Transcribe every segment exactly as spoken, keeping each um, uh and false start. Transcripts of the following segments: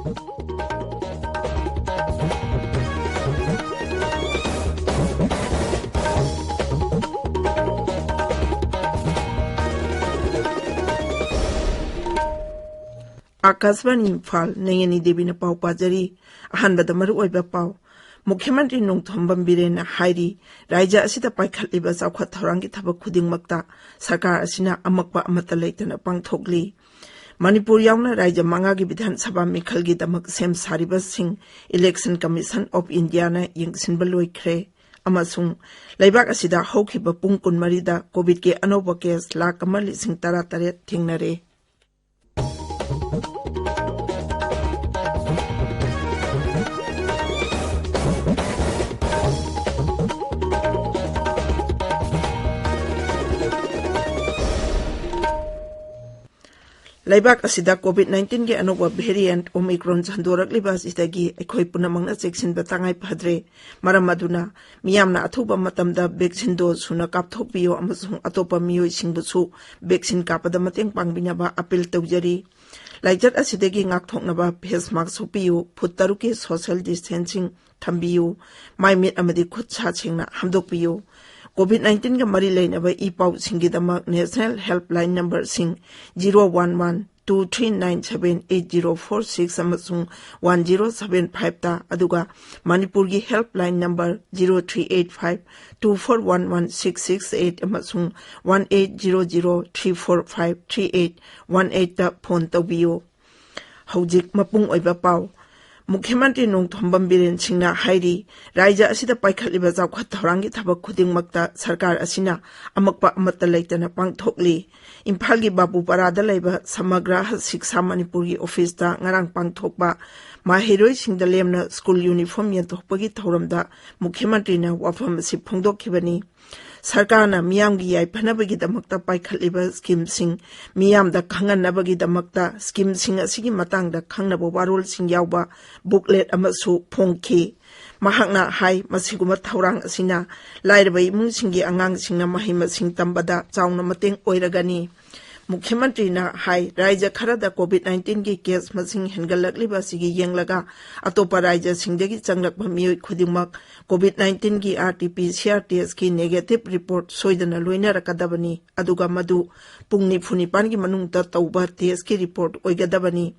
ꯑꯥꯀꯥꯁꯕꯥꯅꯤ ꯏꯝꯐꯥꯜ, ꯅꯌꯅꯤ ꯗꯦꯕꯤꯅ ꯄꯥꯎ ꯄꯥꯖꯔꯤ꯫ ꯑꯍꯥꯟꯕꯗ ꯃꯔꯨꯑꯣꯏꯕ ꯄꯥꯎ꯫ ꯃꯨꯈ꯭ꯌ ꯃꯟꯇ꯭ꯔꯤ ꯅꯣꯡꯊꯣꯝꯕꯝ ꯕꯤꯔꯦꯟꯅ ꯍꯥꯏꯔꯤ, ꯔꯥꯖ꯭ꯌ ꯑꯁꯤꯗ ꯄꯥꯏꯈꯠꯂꯤꯕ ꯆꯥꯎꯈꯠ ꯊꯧꯔꯥꯡꯒꯤ ꯊꯕꯛ ꯈꯨꯗꯤꯡꯃꯛꯇ ꯁꯔꯀꯥꯔ ꯑꯁꯤꯅ ꯑꯃꯛꯄ ꯑꯃꯠꯇ ꯂꯩꯇꯅ ꯄꯥꯡꯊꯣꯛꯂꯤ꯫ ꯃꯅꯤꯄꯨꯔ ꯌꯥꯎꯅ ꯔꯥꯖ꯭ꯌ ꯃꯉꯥꯒꯤ ꯕꯤꯙꯥꯟ ꯁꯚꯥ ꯃꯤꯈꯜꯒꯤꯗꯃꯛ ꯁꯦꯝ ꯁꯥꯔꯤꯕꯁꯤꯡ Election Commission of Indiaꯅ ꯌꯦꯡꯁꯤꯟꯕ ꯂꯣꯏꯈ꯭ꯔꯦ꯫ ꯑꯃꯁꯨꯡ ꯂꯩꯕꯥꯛ ꯑꯁꯤꯗ ꯍꯧꯈꯤꯕ ꯄꯨꯡ ꯀꯨꯟꯃꯔꯤꯗ ꯀꯣꯚꯤꯗꯀꯤ ꯑꯅꯧꯕ ꯀꯦꯁ ꯂꯥꯈ ꯑꯃ ꯂꯤꯁꯤꯡ ꯇꯔꯥꯇꯔꯦꯠ ꯊꯦꯡꯅꯔꯦ꯫ ꯂꯩꯕꯥꯛ ꯑꯁꯤꯗ COVID nineteenꯒꯤ ꯑꯅꯧꯕ variant Omicron ꯁꯟꯗꯣꯔꯛꯂꯤꯕ ꯑꯁꯤꯗꯒꯤ ꯑꯩꯈꯣꯏ ꯄꯨꯝꯅꯃꯛꯅ ꯆꯦꯛꯁꯤꯟꯕ ꯇꯉꯥꯏ ꯐꯗ꯭ꯔꯦ꯫ ꯃꯔꯝ ꯑꯗꯨꯅ ꯃꯤꯌꯥꯝꯅ ꯑꯊꯨꯕ ꯃꯇꯝꯗ vaccine dose ꯁꯨꯅ ꯀꯥꯞꯊꯣꯛꯄꯤꯌꯨ ꯑꯃꯁꯨꯡ ꯑꯇꯣꯞꯄ ꯃꯤꯑꯣꯏꯁꯤꯡꯕꯨꯁꯨ vaccine ꯀꯥꯞꯄꯗ ꯃꯇꯦꯡ ꯄꯥꯡꯕꯤꯅꯕ appeal ꯇꯧꯖꯔꯤ꯫ ꯂꯥꯏꯆꯠ ꯑꯁꯤꯗꯒꯤ ꯉꯥꯛꯊꯣꯛꯅꯕ face mask ꯎꯞꯄꯤꯌꯨ, ꯐꯨꯠ ꯇꯔꯨꯛꯀꯤ social distancing ꯊꯝꯕꯤꯌꯨ, ꯃꯥꯏ ꯃꯤꯠ ꯑꯃꯗꯤ ꯈꯨꯠ ꯁꯥ ꯁꯦꯡꯅ ꯍꯥꯝꯗꯣꯛꯄꯤꯌꯨ꯫ COVID nineteenꯒ ꯃꯔꯤ ꯂꯩꯅꯕ E ꯄꯥꯎꯁꯤꯡꯒꯤꯗꯃꯛ National Helpline numberꯁꯤꯡ zero one one two three nine seven eight zero four six ꯑꯃꯁꯨꯡ one zero seven fiveꯇ, ꯑꯗꯨꯒ ꯃꯅꯤꯄꯨꯔꯒꯤ helpline number zero three eight five two four one one six six eight ꯑꯃꯁꯨꯡ one eight zero zero three four five three eight one eightꯇ phone ꯇꯧꯕꯤꯌꯨ꯫ ꯍꯧꯖꯤꯛ ꯃꯄꯨꯡ ꯑꯣꯏꯕ ꯄꯥꯎ꯫ ꯃꯨꯈ꯭ꯌ ꯃꯟꯇ꯭ꯔꯤ ꯅꯣꯡꯊꯣꯝꯕꯝ ꯕꯤꯔꯦꯟ ꯁꯤꯡꯅ ꯍꯥꯏꯔꯤ, ꯔꯥꯖ꯭ꯌ ꯑꯁꯤꯗ ꯄꯥꯏꯈꯠꯂꯤꯕ ꯆꯥꯎꯈꯠ ꯊꯧꯔꯥꯡꯒꯤ ꯊꯕꯛ ꯈꯨꯗꯤꯡꯃꯛꯇ ꯁꯔꯀꯥꯔ ꯑꯁꯤꯅ ꯑꯃꯛꯄ ꯑꯃꯠꯇ ꯂꯩꯇꯅ ꯄꯥꯡꯊꯣꯛꯂꯤ꯫ ꯏꯝꯐꯥꯜꯒꯤ ꯕꯥꯕꯨꯄꯥꯔꯥꯗ ꯂꯩꯕ ꯁꯃꯒ꯭ꯔꯥ ꯁꯤꯛꯁꯥ ꯃꯅꯤꯄꯨꯔꯒꯤ ꯑꯣꯐꯤꯁꯇ ꯉꯔꯥꯡ ꯄꯥꯡꯊꯣꯛꯄ ꯃꯍꯩꯔꯣꯏꯁꯤꯡꯗ ꯂꯦꯝꯅ ꯁ꯭ꯀꯨꯜ ꯌꯨꯅꯤꯐꯣꯔꯝ ꯌꯦꯟꯊꯣꯛꯄꯒꯤ ꯊꯧꯔꯝꯗ ꯃꯨꯈ꯭ꯌ ꯃꯟꯇ꯭ꯔꯤꯅ ꯋꯥꯐꯝ ꯑꯁꯤ ꯐꯣꯡꯗꯣꯛꯈꯤꯕꯅꯤ꯫ ꯁꯔꯀꯥꯔꯅ ꯃꯤꯌꯥꯝꯒꯤ ꯌꯥꯏꯐꯅꯕꯒꯤꯗꯃꯛꯇ ꯄꯥꯏꯈꯠꯂꯤꯕ ꯁ꯭ꯀꯤꯝꯁꯤꯡ ꯃꯤꯌꯥꯝꯗ ꯈꯪꯍꯟꯅꯕꯒꯤꯗꯃꯛꯇ ꯁ꯭ꯀꯤꯝꯁꯤꯡ ꯑꯁꯤꯒꯤ ꯃꯇꯥꯡꯗ ꯈꯪꯅꯕ ꯋꯥꯔꯣꯜꯁꯤꯡ ꯌꯥꯎꯕ booklet ꯑꯃꯁꯨ ꯐꯣꯡꯈꯤ꯫ ꯃꯍꯥꯛꯅ ꯍꯥꯏ, ꯃꯁꯤꯒꯨꯝꯕ ꯊꯧꯔꯥꯡ ꯑꯁꯤꯅ ꯂꯥꯏꯔꯕ ꯏꯃꯨꯡꯁꯤꯡꯒꯤ ꯑꯉꯥꯡꯁꯤꯡꯅ ꯃꯍꯩ ꯃꯁꯤꯡ ꯇꯝꯕꯗ ꯆꯥꯎꯅ ꯃꯇꯦꯡ ꯑꯣꯏꯔꯒꯅꯤ꯫ ꯃꯨꯈ꯭ꯌ ꯃꯟꯇ꯭ꯔꯤꯅ ꯍꯥꯏ, ꯔꯥꯖ꯭ꯌ ꯈꯔꯗ COVID nineteen ꯒꯤ case ꯃꯁꯤꯡ ꯍꯦꯟꯒꯠꯂꯛꯂꯤꯕ ꯑꯁꯤꯒꯤ ꯌꯦꯡꯂꯒ ꯑꯇꯣꯞꯄ ꯔꯥꯖ꯭ꯌꯁꯤꯡꯗꯒꯤ ꯆꯪꯂꯛꯄ ꯃꯤꯑꯣꯏ ꯈꯨꯗꯤꯡꯃꯛ COVID nineteen ꯒꯤ RT-PCR test ꯀꯤ negative report ꯁꯣꯏꯗꯅ ꯂꯣꯏꯅꯔꯛꯀꯗꯕꯅꯤ, ꯑꯗꯨꯒ ꯃꯗꯨ ꯄꯨꯡ ꯅꯤꯐꯨ ꯅꯤꯄꯥꯟꯒꯤ ꯃꯅꯨꯡꯗ ꯇꯧꯕ test ꯀꯤ report ꯑꯣꯏꯒꯗꯕꯅꯤ꯫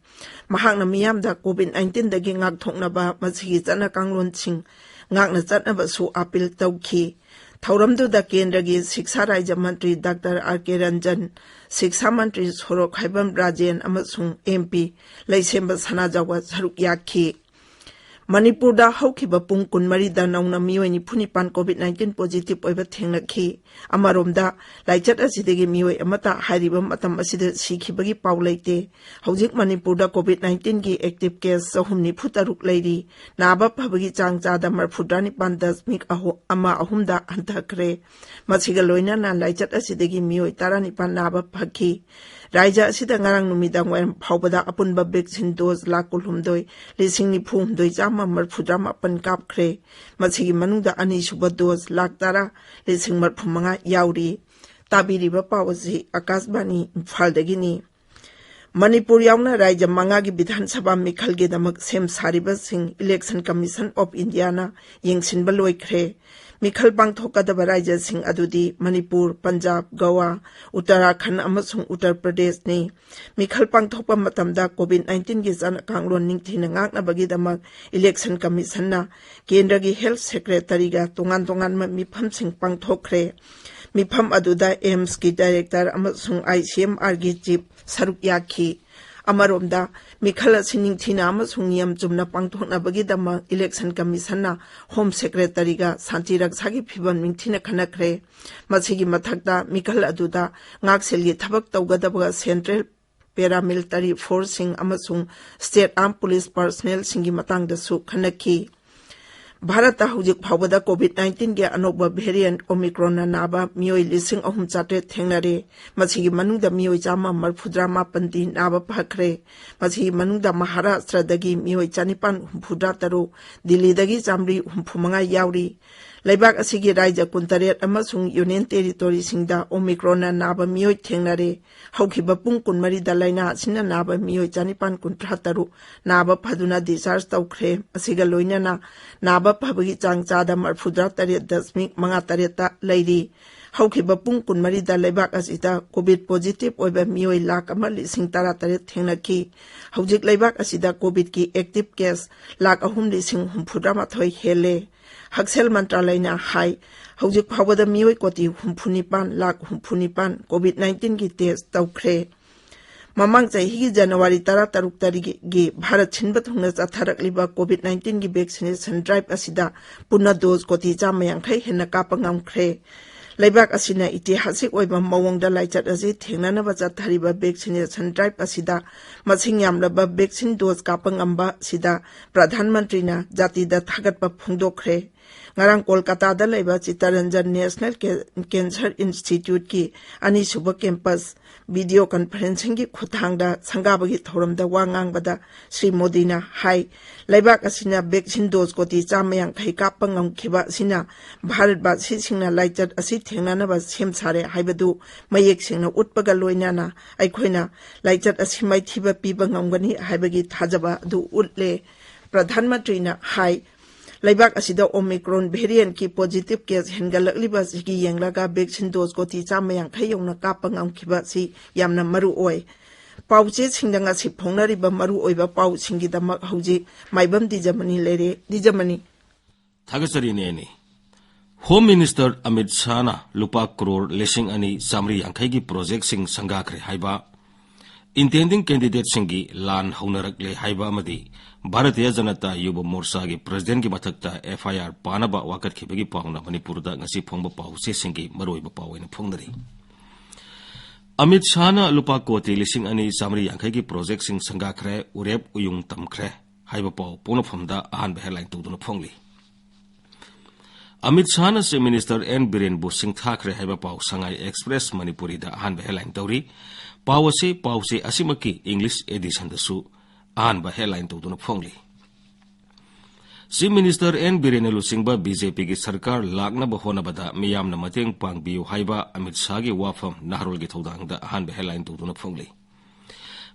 ꯃꯍꯥꯛꯅ ꯃꯤꯌꯥꯝꯗ COVID nineteen ꯗꯒꯤ ꯉꯥꯛꯊꯣꯛꯅꯕ ꯃꯁꯤꯒꯤ ꯆꯠꯅ ꯀꯥꯡꯂꯣꯟꯁꯤꯡ ꯉꯥꯛꯅ ꯆꯠꯅꯕꯁꯨ appeal ꯇꯧꯈꯤ꯫ ꯊꯧꯔꯝꯗꯨꯗ ꯀꯦꯟꯗ꯭ꯔꯒꯤ ꯁꯤꯛꯁꯥ ꯔꯥꯖ꯭ꯌ ꯃꯟꯇ꯭ꯔꯤ ꯗꯥꯛꯇꯔ ꯑꯥꯔ ꯀꯦ ꯔꯟꯖꯟ, ꯁꯤꯛꯁꯥ ꯃꯟꯇ꯭ꯔꯤ ꯁꯣꯔꯣꯛꯈꯥꯏꯕꯝ ꯔꯥꯖꯦꯟ ꯑꯃꯁꯨꯡ MP ꯂꯩꯁꯦꯝꯕ ꯁꯅꯥꯖꯥꯎꯕ ꯁꯔꯨꯛ ꯌꯥꯈꯤ꯫ ꯃꯅꯤꯄꯨꯔꯗ ꯍꯧꯈꯤꯕ ꯄꯨꯡ ꯀꯨꯟꯃꯔꯤꯗ ꯅꯧꯅ ꯃꯤꯑꯣꯏ ꯅꯤꯐꯨ ꯅꯤꯄꯥꯟ COVID nineteen positive ꯑꯣꯏꯕ ꯊꯦꯡꯅꯈꯤ꯫ ꯑꯃꯔꯣꯝꯗ, ꯂꯥꯏꯆꯠ ꯑꯁꯤꯗꯒꯤ ꯃꯤꯑꯣꯏ ꯑꯃꯠꯇ ꯍꯥꯏꯔꯤꯕ ꯃꯇꯝ ꯑꯁꯤꯗ ꯁꯤꯈꯤꯕꯒꯤ ꯄꯥꯎ ꯂꯩꯇꯦ꯫ ꯍꯧꯖꯤꯛ ꯃꯅꯤꯄꯨꯔꯗ COVID nineteen ꯒꯤ active case ꯆꯍꯨꯝ ꯅꯤꯐꯨ ꯇꯔꯨꯛ ꯂꯩꯔꯤ꯫ ꯅꯥꯕ ꯐꯕꯒꯤ ꯆꯥꯡ ꯆꯥꯗ ꯃꯔꯐꯨꯇꯔꯥ ꯅꯤꯄꯥꯟ ꯗꯁꯃꯤꯛ ꯑꯍꯨ-, ꯑꯃ ꯑꯍꯨꯝꯗ ꯍꯟꯊꯈ꯭ꯔꯦ꯫ ꯃꯁꯤꯒ ꯂꯣꯏꯅꯅ ꯂꯥꯏꯆꯠ ꯑꯁꯤꯗꯒꯤ ꯃꯤꯑꯣꯏ ꯇꯔꯥꯅꯤꯄꯥꯟ ꯅꯥꯕ ꯐꯈꯤ꯫ ꯔꯥꯖ꯭ꯌ ꯑꯁꯤꯗ ꯉꯔꯥꯡ ꯅꯨꯃꯤꯗꯥꯡ ꯋꯥꯏꯔꯝ ꯐꯥꯎꯕꯗ ꯑꯄꯨꯟꯕ vaccine dose ꯂꯥꯈ ꯀꯨꯟꯍꯨꯝꯗꯣꯏ ꯂꯤꯁꯤꯡ ꯅꯤꯐꯨ ꯍꯨꯝꯗꯣꯏ ꯆꯥꯝꯃ ꯃꯔꯐꯨꯇꯔꯥ ꯃꯥꯄꯟ ꯀꯥꯞꯈ꯭ꯔꯦ꯫ ꯃꯁꯤꯒꯤ ꯃꯅꯨꯡꯗ ꯑꯅꯤꯁꯨꯕ dose ꯂꯥꯈ ꯇꯔꯥ ꯂꯤꯁꯤꯡ ꯃꯔꯐꯨ ꯃꯉꯥ ꯌꯥꯎꯔꯤ꯫ ꯇꯥꯕꯤꯔꯤꯕ ꯄꯥꯎ ꯑꯁꯤ ꯑꯀꯥꯁꯕꯥꯅꯤ ꯏꯝꯐꯥꯜꯗꯒꯤꯅꯤ꯫ ꯃꯅꯤꯄꯨꯔ ꯌꯥꯎꯅ ꯔꯥꯖ꯭ꯌ ꯃꯉꯥꯒꯤ ꯕꯤꯙꯥꯟ ꯁꯚꯥ ꯃꯤꯈꯜꯒꯤꯗꯃꯛ ꯁꯦꯝ ꯁꯥꯔꯤꯕꯁꯤꯡ Election Commission of India ꯅ ꯌꯦꯡꯁꯤꯟꯕ ꯂꯣꯏꯈ꯭ꯔꯦ꯫ ꯃꯤꯈꯜ ꯄꯥꯡꯊꯣꯛꯀꯗꯕ ꯔꯥꯖ꯭ꯌꯁꯤꯡ ꯑꯗꯨꯗꯤ ꯃꯅꯤꯄꯨꯔ, ꯄꯟꯖꯥꯕ, ꯒꯋꯥ, ꯎꯠꯇꯔꯥꯈꯟꯗ ꯑꯃꯁꯨꯡ ꯎꯠꯇꯔ ꯄ꯭ꯔꯗꯦꯁꯅꯤ꯫ ꯃꯤꯈꯜ ꯄꯥꯡꯊꯣꯛꯄ ꯃꯇꯝꯗ COVID nineteen ꯒꯤ ꯆꯠꯅ ꯀꯥꯡꯂꯣꯟ ꯅꯤꯡꯊꯤꯅ ꯉꯥꯛꯅꯕꯒꯤꯗꯃꯛ Election Commission ꯅ ꯀꯦꯟꯗ꯭ꯔꯒꯤ Health Secretary ꯒ ꯇꯣꯉꯥꯟ ꯇꯣꯉꯥꯟꯕ ꯃꯤꯐꯝꯁꯤꯡ ꯄꯥꯡꯊꯣꯛꯈ꯭ꯔꯦ꯫ ꯃꯤꯐꯝ ꯑꯗꯨꯗ AIIMS ꯀꯤ Director ꯑꯃꯁꯨꯡ ICMR ꯒꯤ Chief ꯁꯔꯨꯛ ꯌꯥꯈꯤ꯫ ꯑꯃꯔꯣꯝꯗ, ꯃꯤꯈꯜ ꯑꯁꯤ ꯅꯤꯡꯊꯤꯅ ꯑꯃꯁꯨꯡ ꯅꯤꯌꯝ ꯆꯨꯝꯅ ꯄꯥꯡꯊꯣꯛꯅꯕꯒꯤꯗꯃꯛ Election Commission ꯅ Home Secretary ꯒ ꯁꯥꯟꯇꯤ ꯔꯛꯁꯥꯒꯤ ꯐꯤꯚꯝ ꯅꯤꯡꯊꯤꯅ ꯈꯟꯅꯈ꯭ꯔꯦ꯫ ꯃꯁꯤꯒꯤ ꯃꯊꯛꯇ, ꯃꯤꯈꯜ ꯑꯗꯨꯗ ꯉꯥꯛꯁꯦꯜꯒꯤ ꯊꯕꯛ ꯇꯧꯒꯗꯕ Central Paramilitary Force ꯁꯤꯡ ꯑꯃꯁꯨꯡ State Armed Police Personnel ꯁꯤꯡꯒꯤ ꯃꯇꯥꯡꯗꯁꯨ ꯈꯟꯅꯈꯤ꯫ ꯚꯥꯔꯠꯇ ꯍꯧꯖꯤꯛ ꯐꯥꯎꯕꯗ COVID nineteen ꯒꯤ ꯑꯅꯧꯕ variant Omicron ꯅ ꯅꯥꯕ ꯃꯤꯑꯣꯏ ꯂꯤꯁꯤꯡ ꯑꯍꯨꯝ ꯆꯥꯇ꯭ꯔꯦꯠ ꯊꯦꯡꯅꯔꯦ꯫ ꯃꯁꯤꯒꯤ ꯃꯅꯨꯡꯗ ꯃꯤꯑꯣꯏ ꯆꯥꯝꯃ ꯃꯔꯐꯨꯇꯔꯥ ꯃꯥꯄꯟꯗꯤ ꯅꯥꯕ ꯐꯈ꯭ꯔꯦ꯫ ꯃꯁꯤꯒꯤ ꯃꯅꯨꯡꯗ ꯃꯍꯥꯔꯥꯁꯇ꯭ꯔꯗꯒꯤ ꯃꯤꯑꯣꯏ ꯆꯅꯤꯄꯥꯟ ꯍꯨꯝꯐꯨꯇꯔꯥ ꯇꯔꯨꯛ, ꯗꯤꯜꯂꯤꯗꯒꯤ ꯆꯥꯃꯔꯤ ꯍꯨꯝꯐꯨ ꯃꯉꯥ ꯌꯥꯎꯔꯤ꯫ ꯂꯩꯕꯥꯛ ꯑꯁꯤꯒꯤ ꯔꯥꯏꯖ꯭ꯌ ꯀꯨꯟꯇꯔꯦꯠ ꯑꯃꯁꯨꯡ ꯌꯨꯅꯤꯌꯟ ꯇꯦꯔꯤꯇꯣꯔꯤꯁꯤꯡꯗ ꯑꯣꯃꯤꯀ꯭ꯔꯣꯟꯅ ꯅꯥꯕ ꯃꯤꯑꯣꯏ ꯊꯦꯡꯅꯔꯦ꯫ ꯍꯧꯈꯤꯕ ꯄꯨꯡ ꯀꯨꯟꯃꯔꯤꯗ ꯂꯥꯏꯅꯥ ꯑꯁꯤꯅ ꯅꯥꯕ ꯃꯤꯑꯣꯏ ꯆꯥꯅꯤꯄꯥꯟ ꯀꯨꯟꯊ꯭ꯔꯥ ꯇꯔꯨꯛ ꯅꯥꯕ ꯐꯗꯨꯅ discharge ꯇꯧꯈ꯭ꯔꯦ꯫ ꯑꯁꯤꯒ ꯂꯣꯏꯅꯅ ꯅꯥꯕ ꯐꯕꯒꯤ ꯆꯥꯡ ꯆꯥꯗ ꯃꯔꯐꯨꯇꯔꯥ ꯇꯔꯦꯠ ꯗꯁꯃꯤꯛ ꯃꯉꯥ ꯇꯔꯦꯠꯇ ꯂꯩꯔꯤ꯫ ꯍꯧꯈꯤꯕ ꯄꯨꯡ ꯀꯨꯟꯃꯔꯤꯗ ꯂꯩꯕꯥꯛ ꯑꯁꯤꯗ COVID positive ꯑꯣꯏꯕ ꯃꯤꯑꯣꯏ ꯂꯥꯈ ꯑꯃ ꯂꯤꯁꯤꯡ ꯇꯔꯥ ꯇꯔꯦꯠ ꯊꯦꯡꯅꯈꯤ꯫ ꯍꯧꯖꯤꯛ ꯂꯩꯕꯥꯛ ꯑꯁꯤꯗ COVIDꯀꯤ active case ꯂꯥꯈ ꯑꯍꯨꯝ ꯂꯤꯁꯤꯡ ꯍꯨꯝꯐꯨꯇꯔꯥ ꯃꯥꯊꯣꯏ ꯍꯦꯜꯂꯦ꯫ ꯍꯛꯁꯦꯜ ꯃꯟꯇ꯭ꯔꯥꯂꯌꯅ ꯍꯥꯏ, ꯍꯧꯖꯤꯛ ꯐꯥꯎꯕꯗ ꯃꯤꯑꯣꯏ ꯀꯣꯇꯤ ꯍꯨꯝꯐꯨ ꯅꯤꯄꯥꯟ ꯂꯥꯈ ꯍꯨꯝꯐꯨ ꯅꯤꯄꯥꯟ COVID nineteenꯒꯤ test ꯇꯧꯈ꯭ꯔꯦ꯫ ꯃꯃꯥꯡ ꯆꯍꯤꯒꯤ ꯖꯅꯋꯥꯔꯤ ꯇꯔꯥ ꯇꯔꯨꯛ ꯇꯔꯤꯛꯒꯤ ꯚꯥꯔꯠ ꯁꯤꯟꯕ ꯊꯨꯡꯅ ꯆꯠꯊꯔꯛꯂꯤꯕ COVID nineteenꯒꯤ vaccination drive ꯑꯁꯤꯗ ꯄꯨꯟꯅ dose ꯀꯣꯇꯤ ꯆꯥꯝꯃ ꯌꯥꯡꯈꯩ ꯍꯦꯟꯅ ꯀꯥꯞꯄ ꯉꯝꯈ꯭ꯔꯦ꯫ ꯂꯩꯕꯥꯛ ꯑꯁꯤꯅ ꯏꯇꯤꯍꯥꯁꯤꯛ ꯑꯣꯏꯕ ꯃꯑꯣꯡꯗ ꯂꯥꯏꯆꯠ ꯑꯁꯤ ꯊꯦꯡꯅꯅꯕ ꯆꯠꯊꯔꯤꯕ vaccination drive ꯑꯁꯤꯗ ꯃꯁꯤꯡ ꯌꯥꯝꯂꯕ vaccine dose ꯀꯥꯞꯄ ꯉꯝꯕ ꯑꯁꯤꯗ ꯄ꯭ꯔꯙꯥꯟ ꯃꯟꯇ꯭ꯔꯤꯅ ꯖꯥꯇꯤꯗ ꯊꯥꯒꯠꯄ ꯐꯣꯡꯗꯣꯛꯈ꯭ꯔꯦ꯫ ꯉꯔꯥꯡ ꯀꯣꯜꯀꯥꯇꯥꯗ ꯂꯩꯕ ꯆꯤꯠꯇꯔꯟꯖꯟ National Ca-, Cancer Instituteꯀꯤ ꯑꯅꯤꯁꯨꯕ campus video conferencingꯒꯤ ꯈꯨꯠꯊꯥꯡꯗ ꯁꯪꯒꯥꯕꯒꯤ ꯊꯧꯔꯝꯗ ꯋꯥ ꯉꯥꯡꯕꯗ ꯁ꯭ꯔꯤ ꯃꯣꯗꯤꯅ ꯍꯥꯏ, ꯂꯩꯕꯥꯛ ꯑꯁꯤꯅ vaccine dose ꯀꯣꯇꯤ ꯆꯥꯝꯃ ꯌꯥꯡꯈꯩ ꯀꯥꯞꯄ ꯉꯝꯈꯤꯕ ꯑꯁꯤꯅ ꯚꯥꯔꯠꯕꯥꯁꯤꯁꯤꯡꯅ ꯂꯥꯏꯆꯠ ꯑꯁꯤ ꯊꯦꯡꯅꯅꯕ ꯁꯦꯝ ꯁꯥꯔꯦ ꯍꯥꯏꯕꯗꯨ ꯃꯌꯦꯛ ꯁꯦꯡꯅ ꯎꯠꯄꯒ ꯂꯣꯏꯅꯅ ꯑꯩꯈꯣꯏꯅ ꯂꯥꯏꯆꯠ ꯑꯁꯤ ꯃꯥꯏꯊꯤꯕ ꯄꯤꯕ ꯉꯝꯒꯅꯤ ꯍꯥꯏꯕꯒꯤ ꯊꯥꯖꯕ ꯑꯗꯨ ꯎꯠꯂꯦ꯫ ꯄ꯭ꯔꯙꯥꯟ ꯃꯟꯇ꯭ꯔꯤꯅ ꯍꯥꯏ, ꯂꯩꯕꯥꯛ ꯑꯁꯤꯗ Omicron variantꯀꯤ positive case ꯍꯦꯟꯒꯠꯂꯛꯂꯤꯕ ꯑꯁꯤꯒꯤ ꯌꯦꯡꯂꯒ vaccine dose ꯀꯣꯇꯤ ꯆꯥꯝꯃ ꯌꯥꯡꯈꯩ ꯌꯧꯅ ꯀꯥꯞꯄ ꯉꯝꯈꯤꯕ ꯑꯁꯤ ꯌꯥꯝꯅ ꯃꯔꯨ ꯑꯣꯏ꯫ ꯄꯥꯎꯆꯦꯁꯤꯡꯗ ꯉꯁꯤ ꯐꯣꯡꯅꯔꯤꯕ ꯃꯔꯨꯑꯣꯏꯕ ꯄꯥꯎꯁꯤꯡꯒꯤꯗꯃꯛ ꯍꯧꯖꯤꯛ ꯃꯥꯏꯕꯝ ꯗꯤꯖꯃꯅꯤ ꯂꯩꯔꯦ꯫ ꯗꯤꯖꯃꯅꯤ꯫ ꯊꯥꯒꯠꯆꯔꯤ ꯅꯦꯅꯦ꯫ Home Minister ꯑꯃꯤꯠ ꯁꯥꯍꯅ ꯂꯨꯄꯥ ꯀ꯭ꯔꯣꯔ ꯂꯤꯁꯤꯡ ꯑꯅꯤ ꯆꯥꯃꯔꯤ ꯌꯥꯡꯈꯩꯒꯤ projectꯁꯤꯡ ꯁꯪꯒꯥꯈ꯭ꯔꯦ ꯍꯥꯏꯕ, intending candidateꯁꯤꯡꯒꯤ ꯂꯥꯟ ꯍꯧꯅꯔꯛꯂꯦ ꯍꯥꯏꯕ ꯑꯃꯗꯤ ꯚꯥꯔꯇꯤꯌ ꯖꯅꯇꯥ ꯌꯨꯕ ꯃꯣꯔꯆꯥꯒꯤ presidentꯀꯤ ꯃꯊꯛꯇ FIR ꯄꯥꯅꯕ ꯋꯥꯀꯠꯈꯤꯕꯒꯤ ꯄꯥꯎꯅ ꯃꯅꯤꯄꯨꯔꯗ ꯉꯁꯤ ꯐꯣꯡꯕ ꯄꯥꯎꯆꯦꯁꯤꯡꯒꯤ ꯃꯔꯨꯑꯣꯏꯕ ꯄꯥꯎ ꯑꯣꯏꯅ ꯐꯣꯡꯅꯔꯤ꯫ ꯑꯃꯤꯠ ꯁꯥꯍꯅ ꯂꯨꯄꯥ ꯀꯣꯇꯤ ꯂꯤꯁꯤꯡ ꯑꯅꯤ ꯆꯥꯃꯔꯤ ꯌꯥꯡꯈꯩꯒꯤ projectꯁꯤꯡ ꯁꯪꯒꯥꯈ꯭ꯔꯦ, ꯎꯔꯦꯞ ꯎꯌꯨꯡ ꯇꯝꯈ꯭ꯔꯦ ꯍꯥꯏꯕ ꯄꯥꯎ ꯄꯣꯛꯅꯐꯝꯗ ꯑꯍꯥꯟꯕ headline ꯇꯧꯗꯨꯅ ꯐꯣꯡꯂꯤ꯫ ꯑꯃꯤꯠ ꯁꯥꯍꯅ Chief Minister ꯑꯦꯟ ꯕꯤꯔꯦꯟꯕꯨ ꯁꯤꯡꯊꯥꯈ꯭ꯔꯦ ꯍꯥꯏꯕ ꯄꯥꯎ ꯁꯉꯥꯏ Express ꯃꯅꯤꯄꯨꯔꯤꯗ ꯑꯍꯥꯟꯕ headline ꯇꯧꯔꯤ꯫ ꯄꯥꯎ ꯑꯁꯤ ꯄꯥꯎꯆꯦ ꯑꯁꯤꯃꯛꯀꯤ English editionꯗꯁꯨ ꯑꯍꯥꯟꯕ headline ꯇꯧꯗꯨꯅ ꯐꯣꯡꯂꯤ꯫ Chief Minister N Biren ꯂꯨꯆꯤꯡꯕ BJPꯒꯤ ꯁꯔꯀꯥꯔ ꯂꯥꯛꯅꯕ ꯍꯣꯠꯅꯕꯗ ꯃꯤꯌꯥꯝꯅ ꯃꯇꯦꯡ ꯄꯥꯡꯕꯤꯌꯨ ꯍꯥꯏꯕ ꯑꯃꯤꯠ ꯁꯥꯍꯒꯤ ꯋꯥꯐꯝ ꯅꯍꯥꯔꯣꯜꯒꯤ ꯊꯧꯗꯥꯡꯗ ꯑꯍꯥꯟꯕ headline ꯇꯧꯗꯨꯅ ꯐꯣꯡꯂꯤ꯫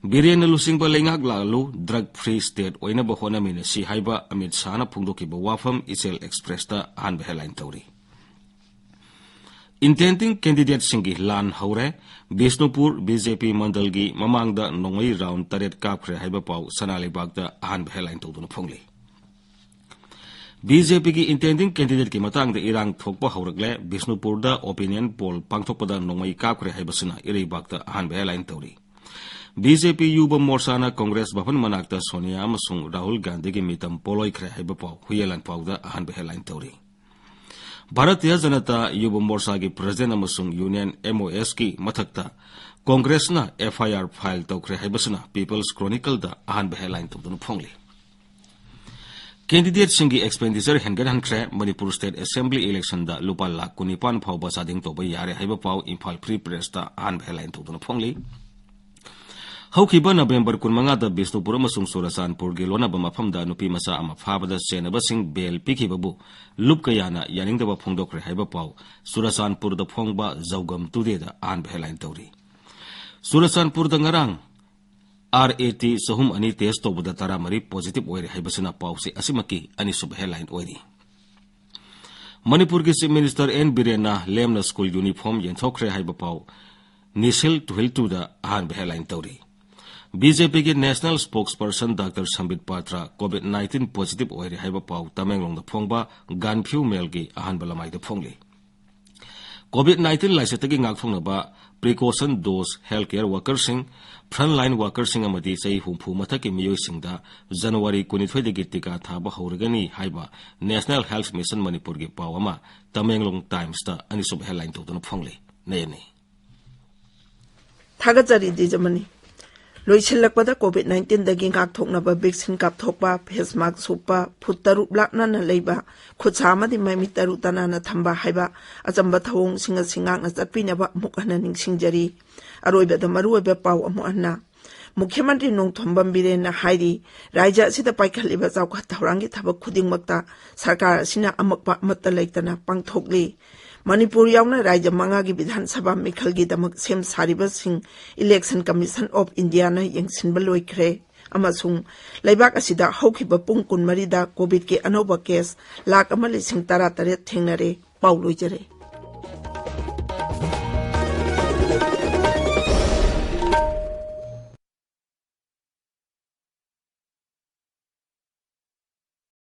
ꯕꯤꯔꯦꯟꯅ ꯂꯨꯆꯤꯡꯕ ꯂꯩꯉꯥꯛ ꯂꯥꯛꯂꯨ, drug free state ꯑꯣꯏꯅꯕ ꯍꯣꯠꯅꯃꯤꯟꯅꯁꯤ ꯍꯥꯏꯕ ꯑꯃꯤꯠ ꯁꯥꯍꯅ ꯐꯣꯡꯗꯣꯛꯈꯤꯕ ꯋꯥꯐꯝ ꯏꯆꯦꯜ Expressꯇ ꯑꯍꯥꯟꯕ headline ꯇꯧꯔꯤ꯫ Intending candidateꯁꯤꯡꯒꯤ ꯂꯥꯟ ꯍꯧꯔꯦ꯫ ꯕꯤꯁꯅꯨꯄꯨꯔ BJP ꯃꯟꯗꯜꯒꯤ ꯃꯃꯥꯡꯗ ꯅꯣꯡꯃꯩ round ꯇꯔꯦꯠ ꯀꯥꯞꯈ꯭ꯔꯦ ꯍꯥꯏꯕ ꯄꯥꯎ ꯁꯅꯥ ꯂꯩꯕꯥꯛꯇ ꯑꯍꯥꯟꯕ headline ꯇꯧꯗꯨꯅ ꯐꯣꯡꯂꯤ꯫ BJPꯒꯤ intending candidateꯀꯤ ꯃꯇꯥꯡꯗ ꯏꯔꯥꯡ ꯊꯣꯛꯄ ꯍꯧꯔꯛꯂꯦ꯫ ꯕꯤꯁꯅꯨꯄꯨꯔꯗ opinion poll ꯄꯥꯡꯊꯣꯛꯄꯗ ꯅꯣꯡꯃꯩ ꯀꯥꯞꯈ꯭ꯔꯦ ꯍꯥꯏꯕꯁꯤꯅ ꯏꯔꯩꯕꯥꯛꯇ ꯑꯍꯥꯟꯕ headline ꯇꯧꯔꯤ꯫ BJP ꯌꯨꯕ ꯃꯣꯔꯆꯥꯅ ꯀꯣꯡꯒ꯭ꯔꯦꯁ ꯚꯕꯟ ꯃꯅꯥꯛꯇ ꯁꯣꯅꯤꯌꯥ ꯑꯃꯁꯨꯡ ꯔꯥꯍꯨꯜ ꯒꯥꯟꯙꯤꯒꯤ ꯃꯤꯇꯝ ꯄꯣꯂꯣꯏꯈ꯭ꯔꯦ ꯍꯥꯏꯕ ꯄꯥꯎ ꯍꯨꯏꯌꯦꯟ ꯂꯥꯟꯄꯥꯎꯗ ꯑꯍꯥꯟꯕ headline ꯇꯧꯔꯤ꯫ ꯚꯥꯔꯇꯤꯌ ꯖꯅꯇꯥ ꯌꯨꯕ ꯃꯣꯔꯆꯥꯒꯤ president ꯑꯃꯁꯨꯡ union MOSꯀꯤ ꯃꯊꯛꯇ ꯀꯣꯡꯒ꯭ꯔꯦꯁꯅ FIR file ꯇꯧꯈ꯭ꯔꯦ ꯍꯥꯏꯕꯁꯤꯅ People's Chronicleꯗ ꯑꯍꯥꯟꯕ headline ꯇꯧꯗꯨꯅ ꯐꯣꯡꯂꯤ꯫ Candidateꯁꯤꯡꯒꯤ expenditure ꯍꯦꯟꯒꯠꯍꯟꯈ꯭ꯔꯦ꯫ ꯃꯅꯤꯄꯨꯔ State Assembly electionꯗ ꯂꯨꯄꯥ ꯂꯥꯈ ꯀꯨꯟꯅꯤꯄꯥꯟ ꯐꯥꯎꯕ ꯆꯥꯗꯤꯡ ꯇꯧꯕ ꯌꯥꯔꯦ ꯍꯥꯏꯕ ꯄꯥꯎ ꯏꯝꯐꯥꯜ Free Pressꯇ ꯑꯍꯥꯟꯕ headline ꯇꯧꯗꯨꯅ ꯐꯣꯡꯂꯤ꯫ ꯍꯧꯈꯤꯕ ꯅꯕꯦꯝꯕꯔ ꯀꯨꯟꯃꯉꯥꯗ ꯕꯤꯁꯅꯨꯄꯨꯔ ꯑꯃꯁꯨꯡ ꯆꯨꯔꯆꯥꯟꯄꯨꯔꯒꯤ ꯂꯣꯟꯅꯕ ꯃꯐꯝꯗ ꯅꯨꯄꯤ ꯃꯆꯥ ꯑꯃ ꯐꯥꯕꯗ ꯆꯦꯟꯅꯕꯁꯤꯡ bail ꯄꯤꯈꯤꯕꯕꯨ ꯂꯨꯞ ꯀꯌꯥꯅ ꯌꯥꯅꯤꯡꯗꯕ ꯐꯣꯡꯗꯣꯛꯈ꯭ꯔꯦ ꯍꯥꯏꯕ ꯄꯥꯎ ꯆꯨꯔꯆꯥꯟꯄꯨꯔꯗ ꯐꯣꯡꯕ ꯖꯧꯒꯝ Todayꯗ ꯑꯍꯥꯟꯕ headline ꯇꯧꯔꯤ꯫ ꯆꯨꯔꯆꯥꯟꯄꯨꯔꯗ ꯉꯔꯥꯡ RAT ꯆꯍꯨꯝ ꯑꯅꯤ test ꯇꯧꯕꯗ ꯇꯔꯥꯃꯔꯤ positive ꯑꯣꯏꯔꯦ ꯍꯥꯏꯕꯁꯤꯅ ꯄꯥꯎꯆꯦ ꯑꯁꯤꯃꯛꯀꯤ ꯑꯅꯤꯁꯨꯕ headline ꯑꯣꯏꯔꯤ꯫ ꯃꯅꯤꯄꯨꯔꯒꯤ Chief Minister N ꯕꯤꯔꯦꯟꯅ ꯂꯦꯝꯅ school uniform ꯌꯦꯟꯊꯣꯛꯈ꯭ꯔꯦ ꯍꯥꯏꯕ ꯄꯥꯎ ꯅꯤꯁꯤꯜ ꯇꯨꯍꯤꯜ ꯇꯨꯗ ꯑꯍꯥꯟꯕ headline ꯇꯧꯔꯤ꯫ BJPꯒꯤ national spokesperson Doctor ꯁꯝꯕꯤꯠ ꯄꯥꯇ꯭ꯔ COVID nineteen positive ꯑꯣꯏꯔꯦ ꯍꯥꯏꯕ ꯄꯥꯎ ꯇꯃꯦꯡꯂꯣꯡꯗ ꯐꯣꯡꯕ ꯒꯥꯟꯐ꯭ꯌꯨ ꯃꯦꯜꯒꯤ ꯑꯍꯥꯟꯕ ꯂꯃꯥꯏꯗ ꯐꯣꯡꯂꯤ꯫ COVID nineteen ꯂꯥꯏꯆꯠꯇꯒꯤ ꯉꯥꯛꯊꯣꯛꯅꯕ precaution dose healthcare workerꯁꯤꯡ, frontline workerꯁꯤꯡ ꯑꯃꯗꯤ ꯆꯍꯤ ꯍꯨꯝꯐꯨ ꯃꯊꯛꯀꯤ ꯃꯤꯑꯣꯏꯁꯤꯡꯗ ꯖꯅꯋꯥꯔꯤ ꯀꯨꯟꯅꯤꯊꯣꯏꯗꯒꯤ ꯇꯤꯀꯥ ꯊꯥꯕ ꯍꯧꯔꯒꯅꯤ ꯍꯥꯏꯕ National Health Mission ꯃꯅꯤꯄꯨꯔꯒꯤ ꯄꯥꯎ ꯑꯃ ꯇꯃꯦꯡꯂꯣꯡ Timesꯇ ꯑꯅꯤꯁꯨꯕ headline ꯇꯧꯗꯨꯅ ꯐꯣꯡꯂꯤ꯫ ꯅꯌꯅꯤ꯫ ꯊꯥꯒꯠꯆꯔꯤ ꯗꯤꯖꯃꯅꯤ꯫ ꯂꯣꯏꯁꯤꯜꯂꯛꯄꯗ COVID nineteenꯗꯒꯤ ꯉꯥꯛꯊꯣꯛꯅꯕ vaccine ꯀꯥꯞꯊꯣꯛꯄ, face mask ꯎꯞꯄ, ꯐꯨꯠ ꯇꯔꯨꯛ ꯂꯥꯞꯅꯅ ꯂꯩꯕ, ꯈꯨꯠꯁꯥ ꯑꯃꯗꯤ ꯃꯃꯤꯠ ꯇꯔꯨ ꯇꯅꯥꯟꯅ ꯊꯝꯕ ꯍꯥꯏꯕ ꯑꯆꯝꯕ ꯊꯧꯑꯣꯡꯁꯤꯡ ꯑꯁꯤ ꯉꯥꯛꯅ ꯆꯠꯄꯤꯅꯕ ꯑꯃꯨꯛ ꯍꯟꯅ ꯅꯤꯡꯁꯤꯡꯖꯔꯤ꯫ ꯑꯔꯣꯏꯕꯗ ꯃꯔꯨꯑꯣꯏꯕ ꯄꯥꯎ ꯑꯃꯨꯛ ꯍꯟꯅ꯫ ꯃꯨꯈ꯭ꯌ ꯃꯟꯇ꯭ꯔꯤ ꯅꯣꯡꯊꯣꯝꯕꯝ ꯕꯤꯔꯦꯟꯅ ꯍꯥꯏꯔꯤ, ꯔꯥꯖ꯭ꯌ ꯑꯁꯤꯗ ꯄꯥꯏꯈꯠꯂꯤꯕ ꯆꯥꯎꯈꯠ ꯊꯧꯔꯥꯡꯒꯤ ꯊꯕꯛ ꯈꯨꯗꯤꯡꯃꯛꯇ ꯁꯔꯀꯥꯔ ꯑꯁꯤꯅ ꯑꯃꯛꯄ ꯑꯃꯠꯇ ꯂꯩꯇꯅ ꯄꯥꯡꯊꯣꯛꯂꯤ꯫ ꯃꯅꯤꯄꯨꯔ ꯌꯥꯎꯅ ꯔꯥꯖ꯭ꯌ ꯃꯉꯥꯒꯤ ꯕꯤꯙꯥꯟ ꯁꯚꯥ ꯃꯤꯈꯜꯒꯤꯗꯃꯛ ꯁꯦꯝ ꯁꯥꯔꯤꯕꯁꯤꯡ Election Commission of Indiaꯅ ꯌꯦꯡꯁꯤꯟꯕ ꯂꯣꯏꯈ꯭ꯔꯦ ꯑꯃꯁꯨꯡ ꯂꯩꯕꯥꯛ ꯑꯁꯤꯗ ꯍꯧꯈꯤꯕ ꯄꯨꯡ ꯀꯨꯟꯃꯔꯤꯗ COVIDꯀꯤ ꯑꯅꯧꯕ case ꯂꯥꯈ ꯑꯃ ꯂꯤꯁꯤꯡ ꯇꯔꯥꯇꯔꯦꯠ ꯊꯦꯡꯅꯔꯦ꯫ ꯄꯥꯎ ꯂꯣꯏꯖꯔꯦ꯫